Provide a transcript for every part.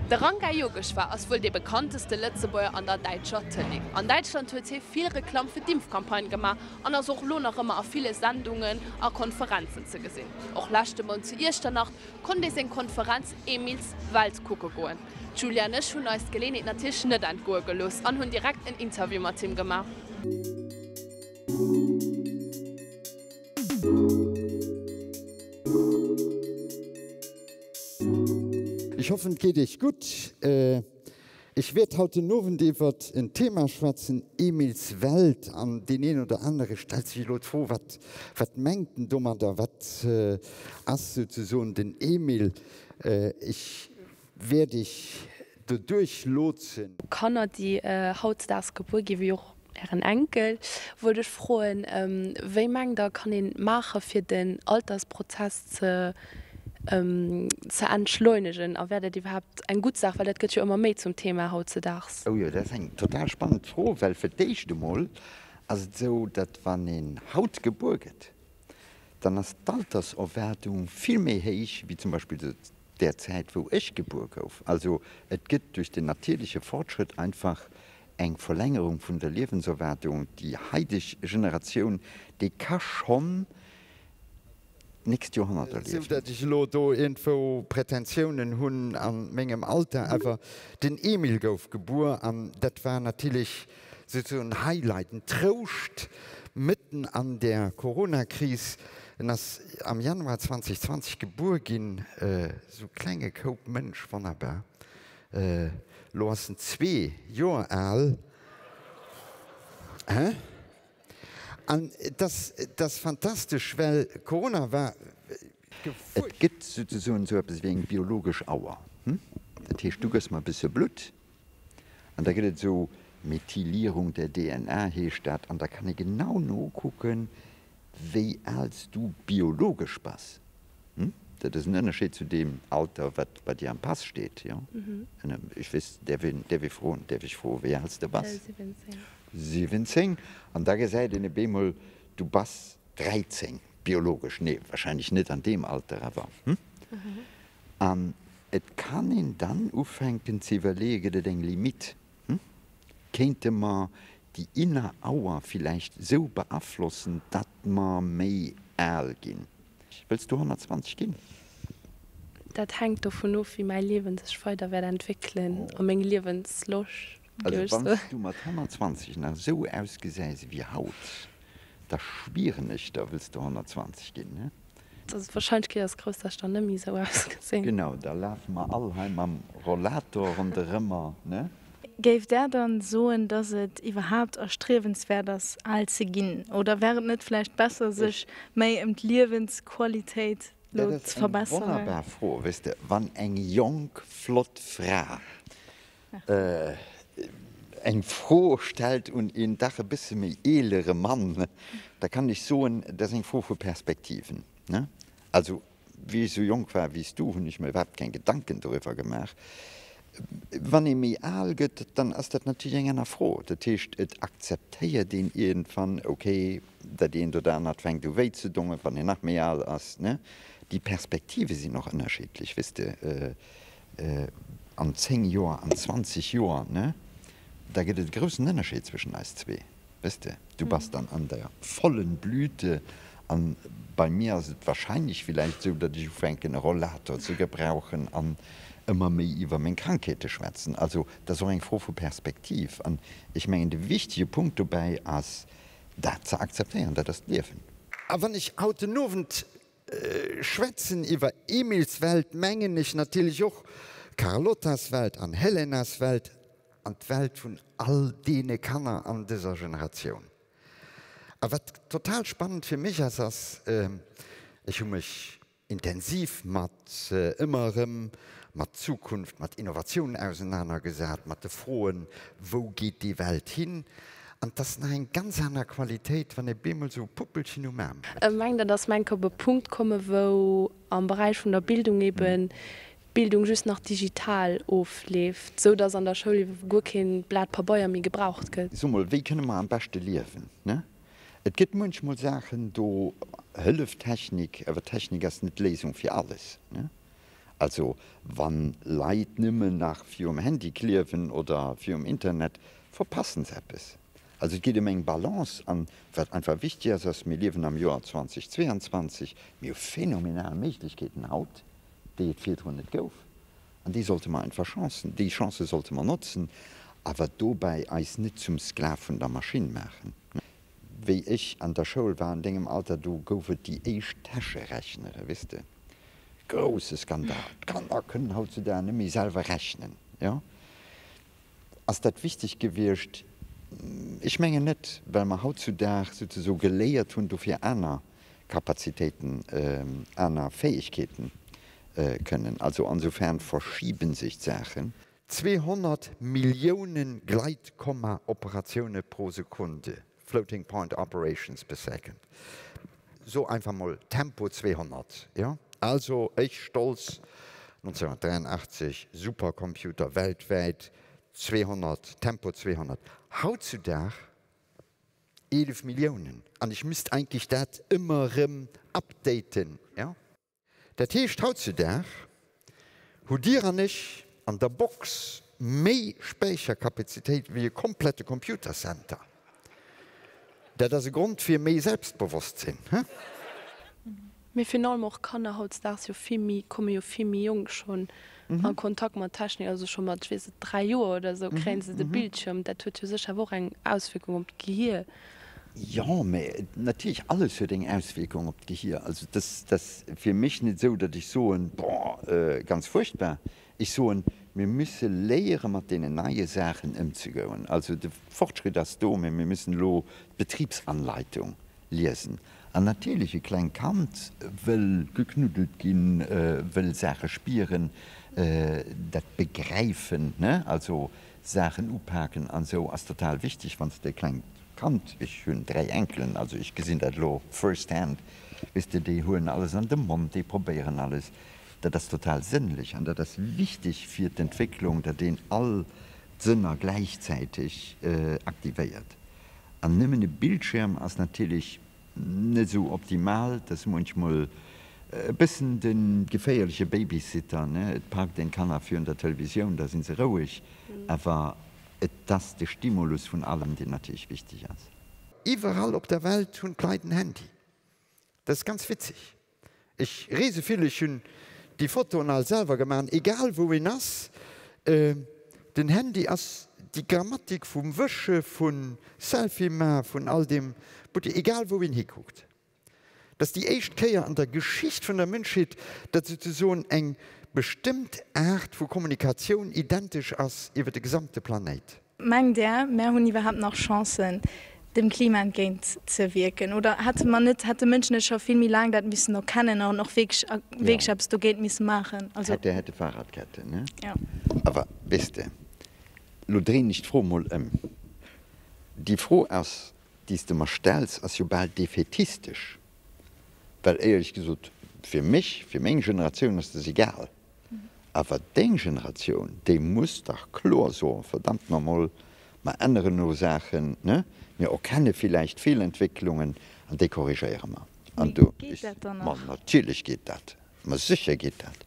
De Ranga Yogeshwar ass wuel dee bekannteste Lëtzebuerger an der däitscher Tëlee. An Däitschland huet hie vill Reklamm fir d'Impfcampagne gemaach an ass och lo nach ëmmer a ville Sendungen a Konferenzen ze gesinn. Och leschte Mount zu Iechternach konnt ee seng Konferenz Emils Welt kucke goen. D'Julia an ech hunn eis d'Geleenheet natierlech net entgoe gelooss an hunn direkt en Interview mat him gemaach. Ech hoffen et geet iech gutt. Ech wäert haut den Owend iwwert en Thema schwätzen, Emils Welt. An deen een oder anere stellt sech elo d'Fro, wat wat mengt en domadder, wat ass souzesoen den Emil? Ech wäert iech doduerch lotsen. Kanner déi hautzedaags gebuer ginn, wéi och Ären Enkel, wollt ech froen, wéi mengt Der kann een maache fir den Altersprozess ze ze entschleunegen a wär dat iwwerhaapt eng gutt Saach, well dat gëtt jo ëmmer méi zum Thema hautzedaags. Oh jo, dat ass eng total spannend Fro, well fir d'éischt emol ass et esou, datt wann een haut gebuer gëtt, dann ass d'Alterserwaardung vill méi héich wéi zum Beispill zu där Zäit wou ech gebuer gouf. Also et gëtt duerch den natierleche Fortschrëtt einfach eng Verlängerung vun der Liewenserwaardung. Déi haideg Generatioun, déi ka schonn d'nächst Joerhonnert erliewen. Sou datt ech elo do iergendwou Prätentiounen hunn a mengem Alter, awer den Emil gouf gebuer an dat war natierlech souzesoen en Highlight, en Trouscht mëtten an der Coronakris. En ass am Januar 2020 gebuer ginn, sou klenge Koup Mënsch, wonnerbar. Lo ass en zwee Joer al, hein? An et ass, et ass fantastesch, well Corona war Et gëtt souzesoen esou eppes wéi eng biologesch Auer. Dat heescht, du gëss mer e bësse Blutt an da gëtt et esou Methylierung der DNA heescht dat, an da kann ee genau nokucken, wéi al s du biologesch bass. Dat ass en Ënnerscheed zu deem Alter, wat bei dir am Pass steet, jo? Ech weess, däerf een, däerf ee froen, däerf ech froen, wéi al s de bass? 17. 17. An da gesäit een op eemol, du bass 13, biologesch, nee, wahrscheinlech net an deem Alter, awer, hm? An et kann een dann ufänken ze iwwerleeën, gëtt et eng Limite? Hm? Kéinte mer déi inner Auer villäicht esou beaflossen, datt mer méi al ginn? Wëlls du 120 ginn? Dat hänkt dovun of, wéi mäi Liewen sech weider wäert entwéckelen a meng Liewensloscht, géif ech soen. Also wann s du mat 120 nach esou ausgesäis ewéi haut, da schwieren ech der, wëlls du 120 ginn, ne? Also d'Warscheinlechkeet ass grouss, dass ech dann net méi esou ausgesinn. Genau, da lafe mer all hei mam Rollator ronderëmmer, ne? Géift Der dann soen, dass et iwwerhaapt erstriewenswäert ass, al ze ginn? Oder wär et net vläicht besser, sech méi ëm d'Liewensqualitéit Dat lo ass ze eng verbesseren? wonnerbar Fro. Weess de, wann eng jonk, flott Fra eng Fro stellt un een dach e bësse méi eelere Mann, da kann ech soen, dat ass eng Fro vu Perspektiven, ne? Also, Wéi ech sou jonk war wéi s du, hunn ech mer iwwerhaapt keng Gedanken doriwwer gemaach. Wann ee méi al gëtt, dann ass dat natierlech eng aner Fro. Dat heescht, et akzeptéiert een iergendwann, okay, dat eent oder anert fänkt u wéi ze dongen, wann een nach méi al ass, ne? Déi Perspektive sinn och ënnerschiddlech, weess de, an 10 Joer, an 20 Joer, ne, da gëtt et e groussen Ënnerscheed zwëschen eis zwee. Weess de, du bass dann an der vollen Blüte an bei mir ass et wahrscheinlech villäicht esou, datt ech ufänken e Rollator ze gebrauchen an ëmmer méi iwwer meng Krankheete schwätzen. Also dat ass och eng Fro vu Perspektiv an ech mengen de wichtege Punkt dobäi ass dat ze akzeptéieren, dat ass d'Liewen. A wann ech haut den Owend schwätzen iwwer Emils Welt, mengen ech natierlech och Carlottas Welt an Helenas Welt an d'Welt vun all deene Kanner an dëser Generatioun. A wat total spannend fir mech ass, ass, ech hu mech intensiv mat ëmmer erëm mat Zukunft, mat Innovatioun ausenanergesat, mat de Froen, wou geet déi Welt hin? An 't ass nach eng ganz aner Qualitéit, wann ee bemol esou e Puppelchen um Aarm huet. Mengt Der, dass mer eng Kéier op e Punkt kommen, wou am Beräich vun der Bildung eben d'Bildung just nach digital ofleeft, esou dass an der Schoul iwwer guer kee Blat Pabeier méi gebraucht gëtt? So mol, wéi kënne mer am beschte liewen, ne? Et gëtt muenchmol Saachen, do hëlleft Technik, awer Technik ass net d'Léisung fir alles, ne? Also wann Leit nëmmen nach virum Handy kliewen oder virum Internet, verpassen se eppes. Also et geet ëm eng Balance an wat einfach wichteg ass, ass, mir liewen am Joer 2022, mir hu phänomenal Méiglechkeeten haut, déi et virdrun net gouf an déi sollte mer einfach Chancen, déi Chancë sollte mer notzen, awer dobäi eis net zum Sklav vun der Maschinn maachen. Wéi ech an der Schoul war, an dengem Alter, do gouf et déi éischt Täscherechnere, weess de. Grousse Skandal! D'Kanner kënnen hautzudag net méi selwer rechnen, jo. Ass dat wichteg gewiescht? Ech mengen net, well mer hautzudag souzesoe geléiert hunn, dofir aner Kapazitéiten, aner Fäegkeeten kënnen. Also ansoufern verschiebe sech d'Saachen. 200 Millioune Gleitkomma-Operatioune pro Sekunde, floating point operations per second, so einfach mol Tempo 200, jo. Also ech stolz, 1983, Supercomputer weltwäit, 200, Tempo 200. Hautzudag 11 Milliounen, an ech misst eigentlech dat ëmmer erëm updaten, jo. Dat heescht, hautzudag hutt Dir an ech an der Box méi Späicherkapazitéit wéi e komplette Computercenter. Dat ass e Grond fir méi Selbstbewosstsinn, he? Mee virun allem och Kanner hautdesdaags jo vill méi, komme jo vill méi jonk schonn a Kontakt mat Technik, also scho mat, ech weess net, 3 Joer oder esou kréie se de Bildschirm. Dat huet jo sécher awer och eng Auswierkung op d'Gehier. Jo, mä natierlech, alles huet eng Auswierkung op d'Gehier. Also dat ass fir mech net esou, datt ech soen, boah, ganz fuerchtbar. Ech soen, mir musse léiere mat deenen neie Saachen ëmzegoen. Also de Fortschritt ass do, mä mir müssen elo d'Betriebsanleitung liesen. An natierlech, e klengt Kand wëll geknuddelt ginn, wëll Saache spieren, dat begräifen, ne, also Saachen upaken an esou ass total wichteg, wann s de e klengt Kand, ech hunn 3 Enkelen, also ech gesinn dat elo first hand, weess de, déi huelen alles an de Mond, déi probéieren alles, dat ass total sënnlech an dat ass wichteg fir d'Entwécklung, datt een all d'Sënner gläichzäiteg aktivéiert. An nëmmen e Bildschirm ass natierlech net esou optimal, dat ass muenchmol e bëssen de geféierleche Babysitter, ne, et parkt een d'Kanner virun der Televisioun, da sinn se roueg, awer et ass de Stimulus vun allem, deen natierlech wichteg ass. Iwwerall op der Welt hunn d'Leit en Handy. Dat ass ganz witzeg. Ech reese vill, ech hunn déi Fotoen all selwer gemaach an egal wou een ass, den Handy ass déi Grammatik vum Wësche, vu Selfie maachen, vun all deem Butti, egal wou een hikuckt. Dat ass déi éischt Kéier an der Geschicht vun der Mënschheet, datt souzesoen eng bestëmmt Aart vu Kommunikatioun identesch ass iwwer de gesamte Planéit. Mengt Där, mär hunn iwwerhaapt nach Chancen, dem Klima entgéint ze wierken? Oder hätte mer net, hätt de Mënsch net scho vill méi laang dat missen erkennen an och wierklech, wierklech eppes dogéint misse maachen? Also. Hätte, hätte Fahrradkette, ne? Jo. Awer, weess de, lo dréinen ech d'Fro emol ëm. Déi Fro ass, déi s de mer stells, ass jo bal defätistesch. Well éierlech gesot, fir mech, fir meng Generatioun ass des egal. Awer deng Generatioun, déi muss dach kloer soen, verdammt noch mol, mer änneren elo Saachen, ne? Mir erkenne villäicht Feelentwécklungen an déi korrigéiere mer. An do, Geet dat dann nach? Ma natierlech geet dat. Ma sécher geet dat.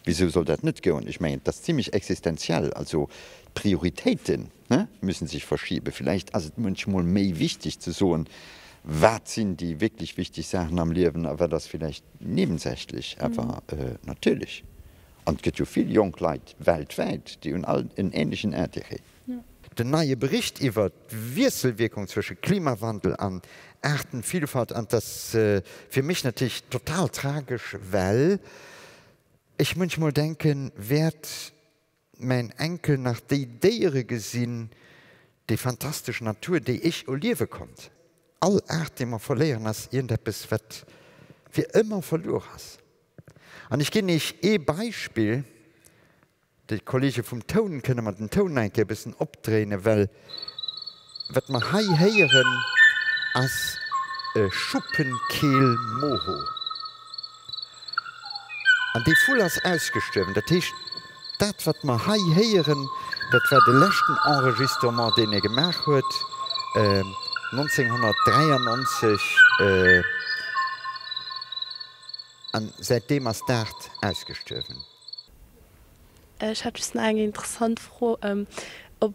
Wisou soll dat net goen? Ech mengen, et ass zimlech existenziell. Also d'Prioritéiten, ne, müssen sech verschiben. Villäicht ass et munchmol méi wichteg ze soen, wat sinn déi wierklech wichteg Saachen am Liewen a wat ass villäicht nebensächlech. Awer natierlech, an et gëtt jo vill jonk Leit weltwäit, déi hunn all en ähnlechen Intérêt. Den neie Bericht iwwer d'Wiesselwierkung zwësche Klimawandel an Aartenvielfalt, an dat ass fir mech natierlech total tragesch, well ech munchmol denken, wäert mäin Enkel nach déi Déiere gesinn, déi fantastesch Natur, déi ech erliewe konnt. All Aart, déi mer verléieren, ass iergendeppes, wat fir ëmmer verluer ass. An ech ginn Iech ee Beispill, Déi Kollege vum Toun kënne mer den Toun nach eng Kéier e bëssen opdréinen, well wat mer hei héieren, ass e Schuppenkeel-Moho. An dee Vull ass ausgestuerwen. Dat heescht, dat wat mer hei héieren, dat war de leschten Enregistrement, deen e gemaach huet, 1993. An säitdeem ass d'Aart ausgestuerwen. Ech hätt just nach eng interessant Fro, ob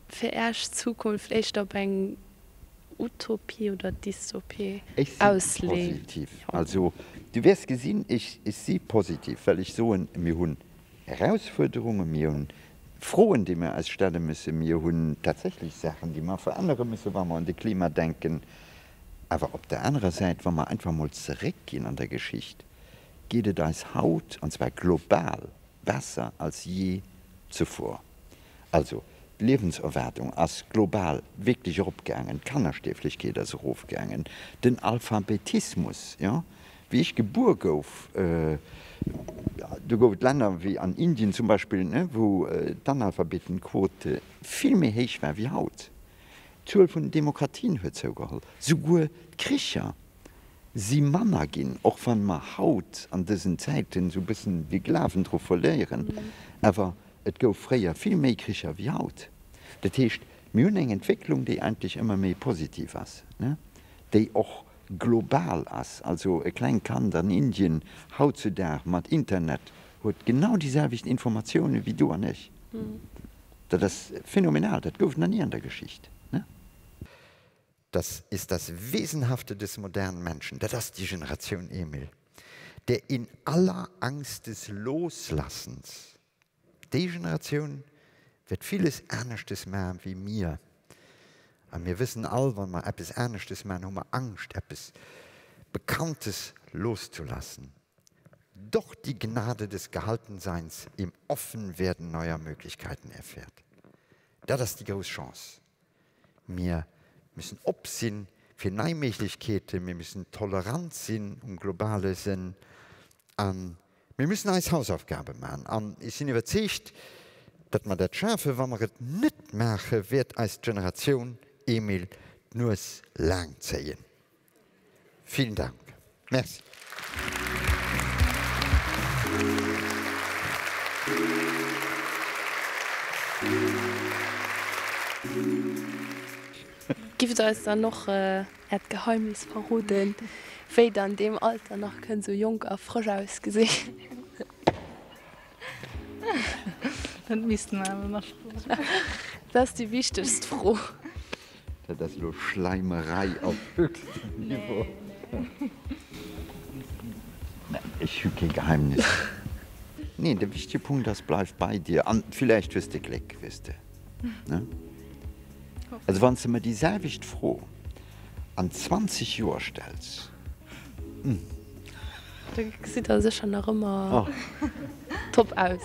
fir Äech d'Zukunft éischter op eng Utopie oder Dystopie Ech si ausleeft? positiv. Also, du wäers gesinn, ech si positiv, well ech soen, mir hunn Erausfuerderungen, mir hunn Froen, déi mir eis stelle müssen, mir hunn tatsächlech Saachen, déi mer verännere müssen, wa mer un de Klima denken. Awer op der anerer Säit, wa mer einfach emol zeréckginn an der Geschicht, geet et eis haut, an zwar global, besser als jee zuvor. Also, d'Liewenserwaardung ass global wierklech eropgaangen, d'Kannerstierflechkeet ass erofgaangen, den Alphabetismus, jo, wéi ech gebuer gouf, do gouf et Länner wéi an Indien zum Beispill, ne, wou d'Analphabetenquote vill méi héich war wéi haut. D'Zuel vun den Demokratien huet zougeholl, souguer d'Kricher si manner ginn, och wann mer haut an dësen Zäiten esou e bëssen de Glawen dru verléieren, awer et gouf fréier vill méi Kricher wéi haut. Dat heescht, mir hunn eng Entwécklung, déi eigentlech ëmmer méi positiv ass, déi och global ass. Also e klengt Kand an Indien hautzudag mat Internet huet genau déi selwecht Informatioune wéi du an ech. Dat ass phänomenal, dat gouf et nach ni an der Geschicht. Das ist das Wesenhafte des modernen Menschen, dat ass déi Generatioun Emil, der in aller Angst des Loslassens, déi Generatioun wäert villes aneschtes maachen wéi mir. A mir wëssen all, wa mer eppes aneschtes maachen, hu mer Angscht, eppes Bekanntes loszulassen. Doch die Gnade des Gehaltenseins im Offenwerden neuer Möglichkeiten erfährt. Dat ass déi grouss Chance. Mir müssen op sinn fir nei Méiglechkeeten, mir müssen tolerant sinn um globale Sënn a mir müssen eis Hausaufgabe maachen. An ech sinn iwwerzeegt, datt mer dat schafen. Wa mer et net maachen, wäert eis d'Generatioun Emil d'Nues laang zéien. Vielen Dank. Merci. Giff der eis dann och äert Geheimnis verroden, wéi der an deem Alter nach kënnt sou jonk a frësch ausgesinn? Dat misste mer awer nach froen. Dat ass déi wichtegst Fro. Dat ass elo Schleimerei op höchstem Niveau. Nee, ech hu kee Geheimnis. Nee, de wichtege Punkt ass, bleif bei dir an villäicht hues de Gléck, weess de, ne? Also wann s de mer déi selwecht Fro an 20 Joer stells, hm. Da gesitt der sécher nach ëmmer top aus.